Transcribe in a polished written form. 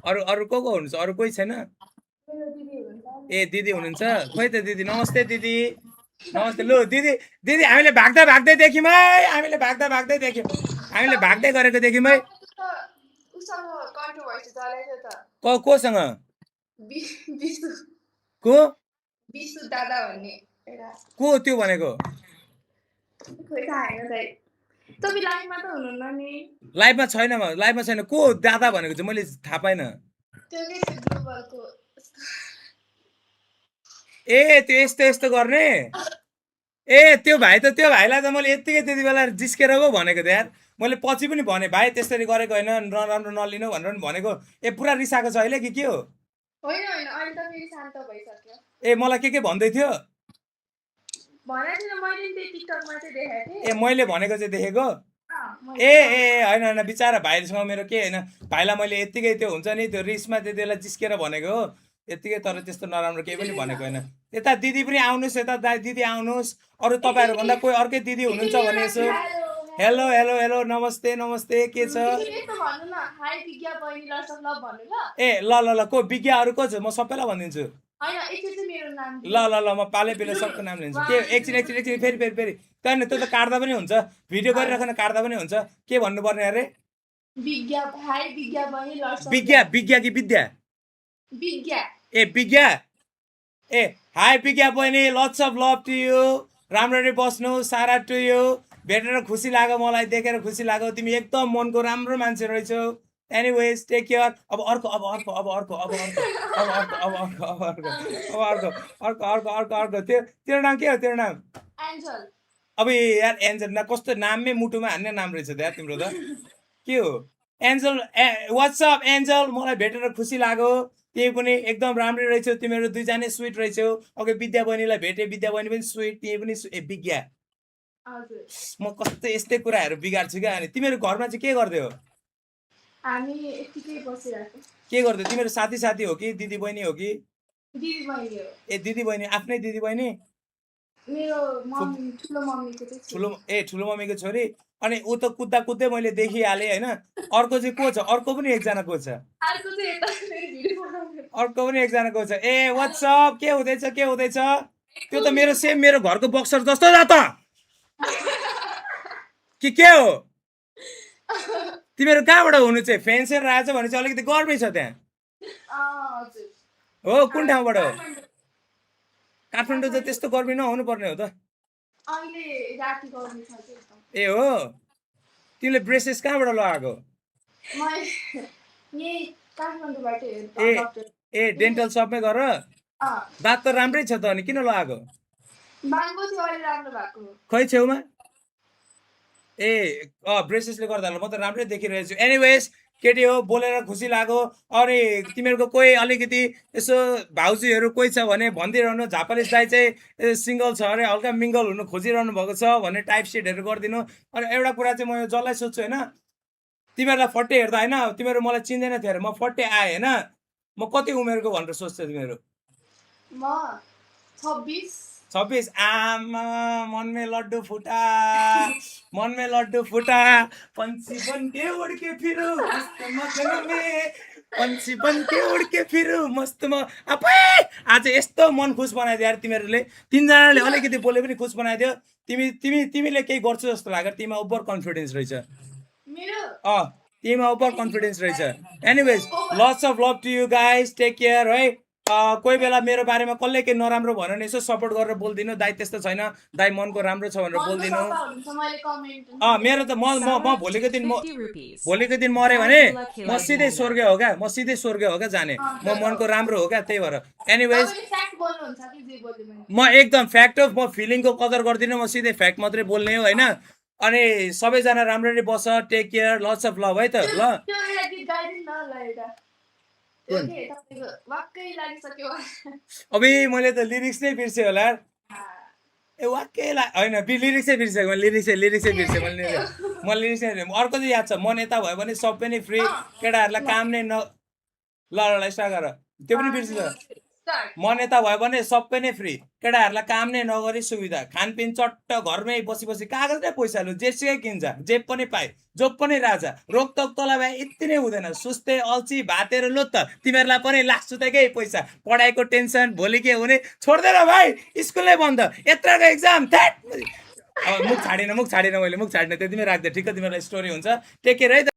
अरू अरू को हुनुहुन्छ? अरू कोही छैन? ए दिदी हुनुहुन्छ? खोइ त दिदी, नमस्ते दिदी। नमस्ते। लु दिदी, दिदी हामीले भाग्दा भाग्दै देख्यौँ है, हामीले भाग्दा भाग्दै देख्यौँ, हामीले भाग्दै गरेको देख्यौँ है। कोसँग? को दादा भन्ने को त्यो भनेको? लाइभमा छैन, लाइभमा छैन। को दादा भनेको चाहिँ मैले थाहा पाइनँ। ए त्यो यस्तो यस्तो गर्ने? ए त्यो भाइ त, त्यो भाइलाई त मैले यत्तिकै त्यति बेला जिस्केर पो भनेको त यार। मैले पछि पनि भने भाइ त्यसरी गरेको होइन, नराम्रो नलिनु भनेर पनि भनेको। ए पुरा रिसाएको छ अहिले कि के हो? ए मलाई के भन्दै थियो? ए मैले भनेको चाहिँ देखेको? ए ए होइन होइन, बिचारा भाइसँग मेरो के होइन, भाइलाई मैले यत्तिकै त्यो हुन्छ नि त्यो रिसमा त्यति बेला जिस्केर भनेको हो यत्तिकै। तर त्यस्तो नराम्रो केही पनि भनेको होइन। यता दिदी पनि आउनुहोस्, यता दिदी आउनुहोस्। अरू तपाईँहरूभन्दा कोही अर्कै दिदी हुनुहुन्छ भने यसो हेलो हेलो हेलो, नमस्ते नमस्ते, के छ? ए ल ल ल, को विज्ञा? अरू को छ? म सबैलाई भनिदिन्छु। ल ल ल, म पाले पिले सबको नाम लिन्छु। के एकछिन एकछिन एकछिन, फेरि फेरि फेरि त्यहाँ त्यो त काट्दा पनि हुन्छ, भिडियो गरिराखेर काट्दा पनि हुन्छ। के भन्नुपर्ने अरे? विज्ञा विज्ञा कि विद्या? ए विज्ञा। ए हाई विज्ञा बहिनी, lots of love to you. राम्ररी बस्नु, सारा टु यु। भेटेर खुसी लाग्यो, मलाई देखेर खुसी लाग्यो। तिमी एकदम मनको राम्रो मान्छे रहेछौ। Anyways take care. अब अर्को अब अर्को अब अर्को अब अर्को अब अर्को अब अर्को अब अर्को अब अर्को अर्को अर्को अर्को अर्को। तेरो नाम के हो? तेरो नाम? एन्जल। अब यार एन्जल न, कस्तो नाममै मुटुमा हान्ने नाम रहेछ त यार तिम्रो त। के हो एन्जल? वाट्सअप एन्जल, मलाई भेटेर खुसी लाग्यो। तिमी पनि एकदम राम्रै रहेछौ, तिमीहरू दुईजना स्विट रहेछौ। अघि विद्या बहिनीलाई भेटे, विद्या बहिनी पनि स्विट, तिमी पनि विज्ञा। म कस्तो यस्तै कुराहरू बिगार्छु क्या। अनि तिमीहरू घरमा चाहिँ के गर्दै हो? के गर्दै? तिमीहरू साथी साथी हो कि दिदी बहिनी हो कि? ए दिदी बहिनी, आफ्नै दिदी बहिनी? ठुलो मम्मीको छोरी। अनि ऊ त कुद्दा कुद्दै मैले देखिहालेँ होइन। अर्को चाहिँ को छ? अर्को पनि एकजना को छ? अर्को पनि एकजना को छ? ए वाट्सअप, के हुँदैछ के हुँदैछ? त्यो त मेरो सेम मेरो घरको बक्सर जस्तो जा त कि के हो? तिमीहरू कहाँबाट हुनु चाहिँ? फेन्सेर आएछ भने चाहिँ अलिकति गर्मी छ त्यहाँ हो? कुन ठाउँबाट हो? काठमाडौँ त त्यस्तो गर्मी नहुनु पर्ने हो त। ए हो? तिमीले ब्रेसेस कहाँबाट लगाएको? ए डेन्टल सपमै गर। दाँत त राम्रै छ त, अनि किन लगाएको? खै छेउमा? ए ब्रेसेसले गर्दा ल, म त राम्रै देखिरहेको छु। एनिवेज केटी हो, बोलेर खुसी लाग्यो। अनि तिमीहरूको कोही अलिकति यसो भाउजूहरू कोही छ भने भनिदिइरहनु। झापालिस दाइ चाहिँ सिङ्गल छ अरे, हल्का मिङ्गल हुनु खोजिरहनु भएको छ भने टाइप सिटहरू गरिदिनु। अनि एउटा कुरा चाहिँ म यो जसलाई सोध्छु होइन, तिमीहरूलाई फट्टे हेर्दा होइन, तिमीहरू मलाई चिन्दैन थियो अरे, म फट्टे आएँ होइन। म कति उमेरको भनेर सोध्छ तिमीहरू? 26। आमा, मनमे लड्डू फुटा, मनमे लड्डू फुटा। पंछी बन के उड़ के फिरू मस्त मगन में, पंछी बन के उड़ के फिरू मस्त म। आज यस्तो मन खुस बनाइदियो यार तिमीहरूले। तिनजनाले अलिकति बोले पनि खुस बनाइदियो। तिमीले केही गर्छु जस्तो लाग्यो। तिमीमा ओभर कन्फिडेन्स रहेछ। तिमीमा ओभर कन्फिडेन्स रहेछ। Anyways lots of love to you guys, take care है। कोही बेला मेरो बारेमा कसले केही नराम्रो भन्यो भने यसो सपोर्ट गरेर बोलिदिनु। दाइ त्यस्तो छैन, दाइ मनको राम्रो छ भनेर बोलिदिनु। मेरो त म भोलिको दिन मऱ्यो भने म सिधै स्वर्ग हो क्या, म सिधै स्वर्ग हो क्या जाने। म मनको राम्रो हो क्या, त्यही भएर। एनिवेज म एकदम फ्याक्ट हो, म फिलिङको कदर गर्दिनँ, म सिधै फ्याक्ट मात्रै बोल्ने हो होइन। अनि सबैजना राम्ररी बस, take care, lots of love है त। ल अबे मैले त लिरिक्स नै बिर्सेँ होला। ए वाक्कै होइन, लिरिक्सै बिर्सेको, लिरिक्सै बिर्सेँ मैले। म लिरिक्स नै, अर्को चाहिँ याद छ, मन यता भयो भने सबै नै फ्री, केटाहरूलाई काम नै न। ल ल स्टार्ट गर। त्यो पनि बिर्सिन्छ। सर मान्यता भयो भने सबै नै फ्री केटाहरूलाई काम नै नगरी सुविधा खानपिन चट्ट घरमै बसी बसी कागज नै पैसा लु जेसुकै किन्छ जे पनि पाए जो पनि राजा रोकटोक तल भए यति नै हुँदैन सुस्ते अल्छी भातेर लो त तिमीहरूलाई पनि लास्ट सुतेकै पैसा पढाइको टेन्सन भोलि के हुने छोड्दैन भाइ स्कुलै बन्द यत्रको एक्जाम अब मुख छाडिन मैले मुख छाडिन त्यतिमै राख्दै ठिक्क तिमीहरूलाई स्टोरी हुन्छ टेक केयर है त।